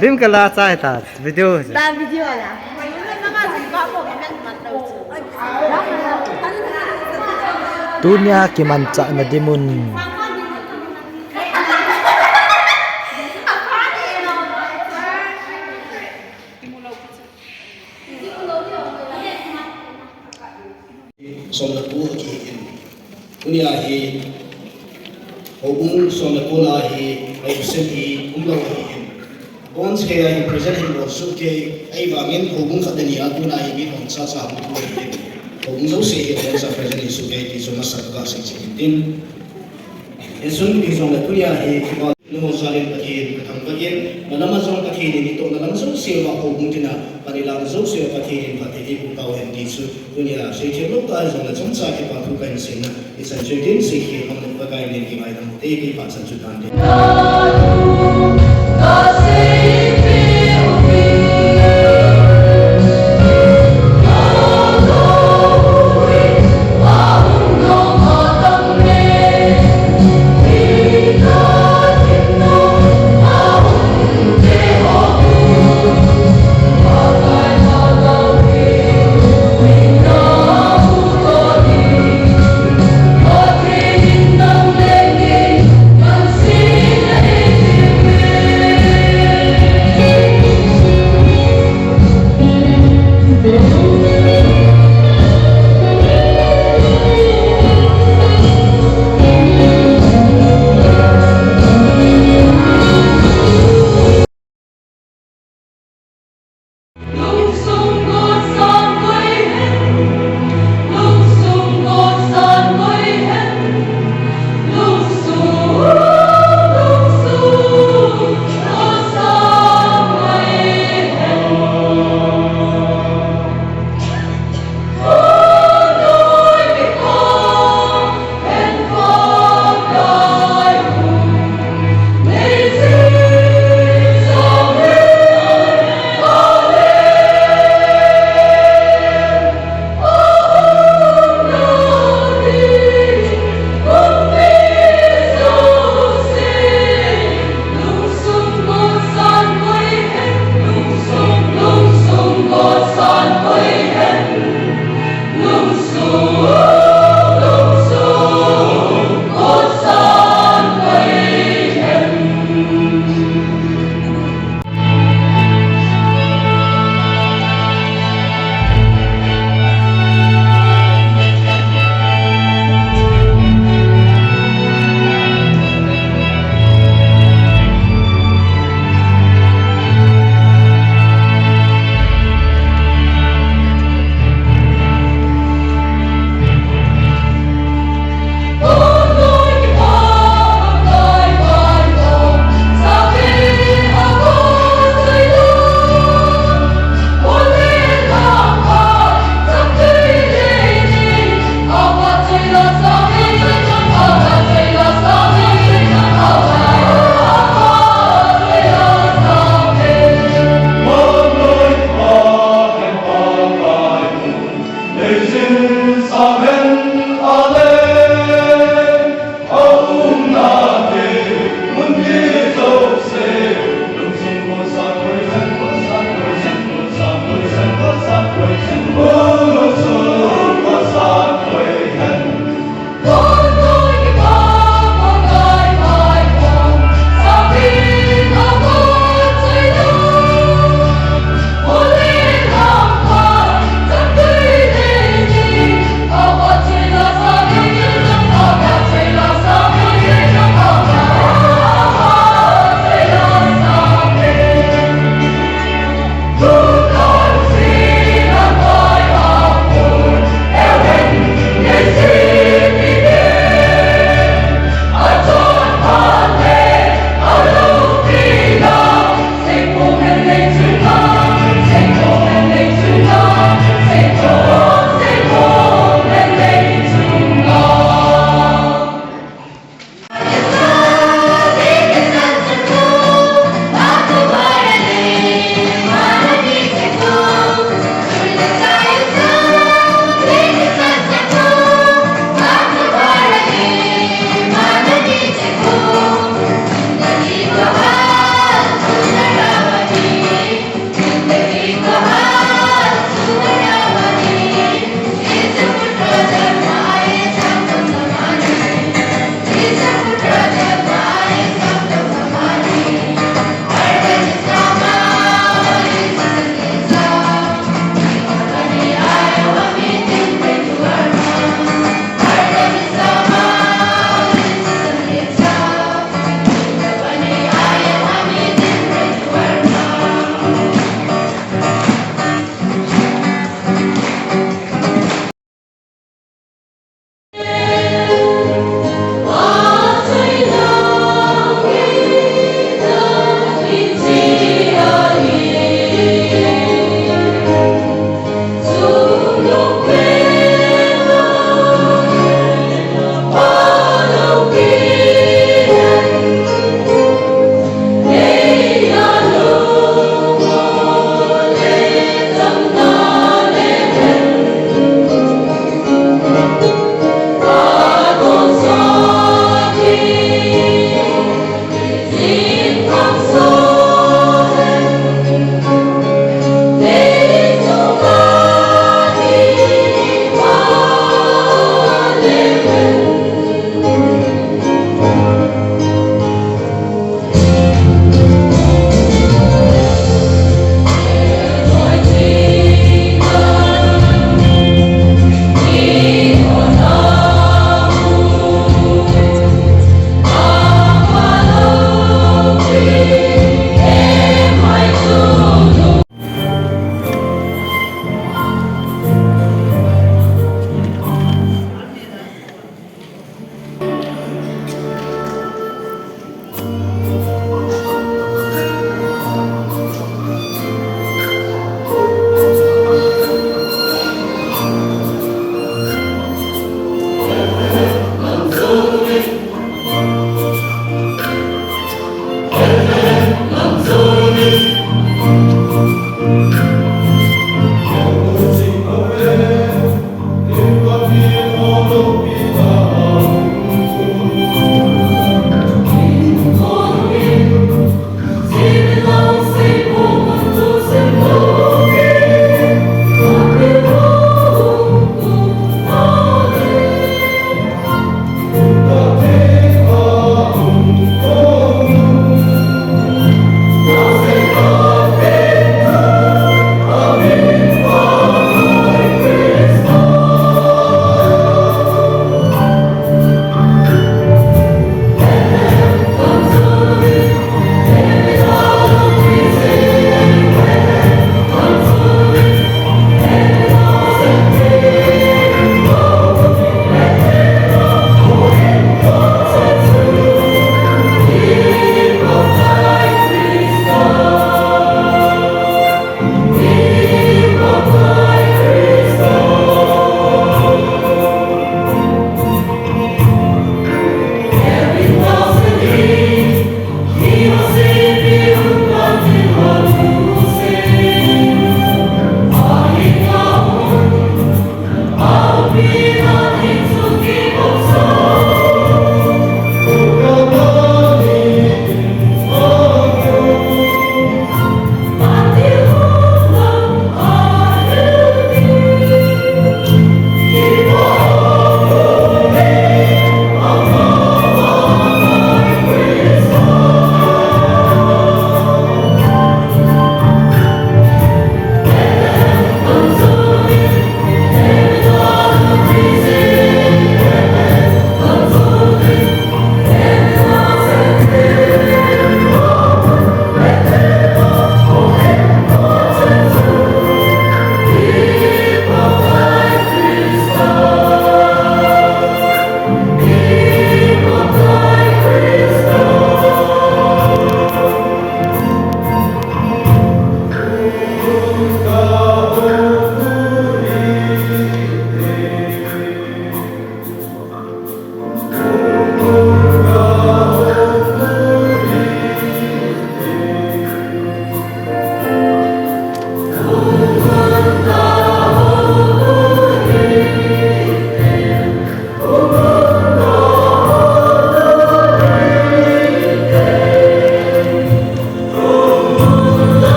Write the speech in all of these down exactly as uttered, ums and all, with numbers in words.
Lim kala chai ta video. Da video la. Tunia kimanchahna dinmun. Som le ko akihi in. Tunia hi, houbung som le ko na hi, ahi sem hi, umlou ahi in. Bonds kei a hi present hin bol soh kei, ahivangin houbung khat le ni a tuna hi mi hong chacha hung tu ahi in. Houbung jouse hi bonds a present hin soh kei ti chu masa ka sei cheh in tin. Insun ti jong le tunia hi, Nungho jalin Pathen kathangvah in, malam a jong Pathen in itohna lam jouse uva houbung tina, pan ilah jouse uva Pathen in phatthei eiboh tauhen ti chu, tunia seithem lou tah jongle chomcha kipa thu kahin seina, ichan chu itin seikhel hon le Pakai min kingaidam ute, kipah chan chu tante.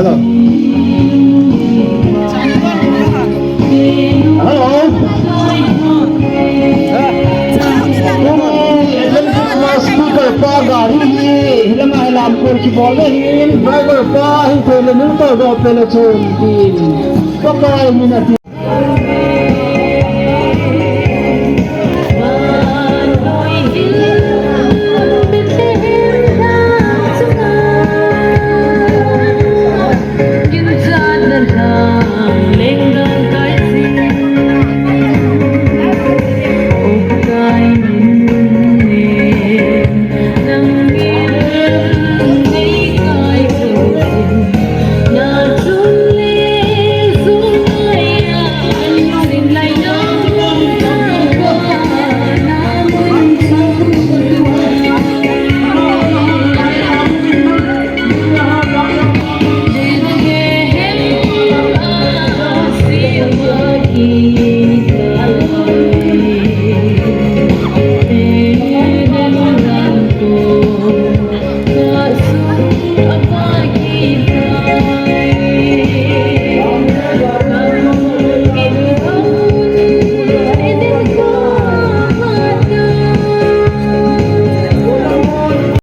Hello. Hello. Tuni Elam Christmas speaker pa gari hi, hilama hilam kol kibol ahin, driver pa hi koi le nung to do pele chun tin. Pakai mina